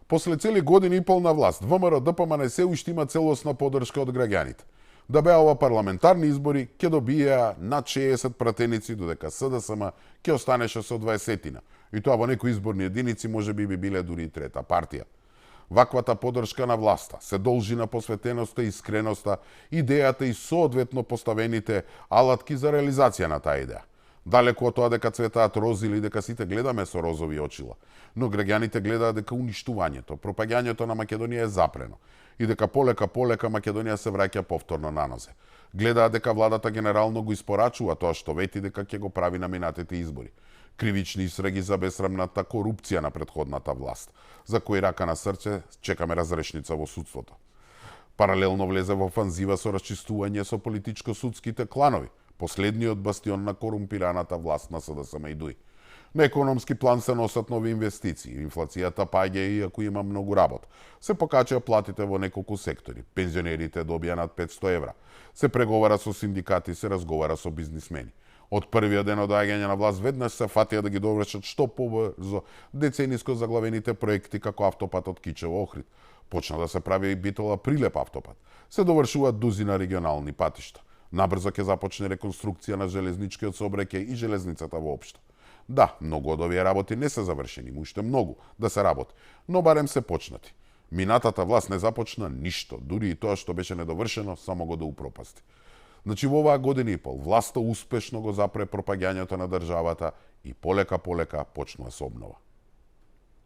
После цели години и пол на власт, ВМРО-ДПМНЕ се уште има целосна поддршка од граѓаните. Да беа ова парламентарни избори, ќе добија над 60 пратеници, додека СДСМ ќе останеше со 20-тина. И тоа во некои изборни единици може би биле дури и трета партија. Ваквата поддршка на власта се должи на посветеноста, искреноста, идејата и соодветно поставените алатки за реализација на таа идеја. Далеку од тоа дека цветаат рози или дека сите гледаме со розови очила, но граѓаните гледаат дека уништувањето, пропагањето на Македонија е запрено и дека полека Македонија се враќа повторно на нозе. Гледаат дека владата генерално го испорачува тоа што вети дека ќе го прави на минатите избори. Кривични истраги за бесрамната корупција на претходната власт, за кој рака на срце чекаме разрешница во судството. Паралелно влезе во офанзива со расчистување со политичко-судските кланови, последниот бастион на корумпираната власт на СДСМ и ДУИ. На економски план се носат нови инвестиции, инфлацијата паѓа иако има многу работа. Се покачаа платите во неколку сектори, пензионерите добија над 500 евра. Се преговара со синдикати, се разговара со бизнисмени. Од првиот ден од доаѓање на власт веднаш се фатија да ги довршат што побрзо децениско заглавените проекти како автопатот Кичево-Охрид. Почна да се прави и Битола-Прилеп автопат. Се довршуваат дузина регионални патишта. Набрзо ќе започне реконструкција на железничкиот сообраќај и железницата воопшто. Да, многу од овие работи не се завршени, уште многу да се работи, но барем се почнати. Минатата власт не започна ништо, дури и тоа што беше недовршено само го да упропасти. Значи во оваа година и пол власта успешно го запре пропагањето на државата и полека почнува се обнова.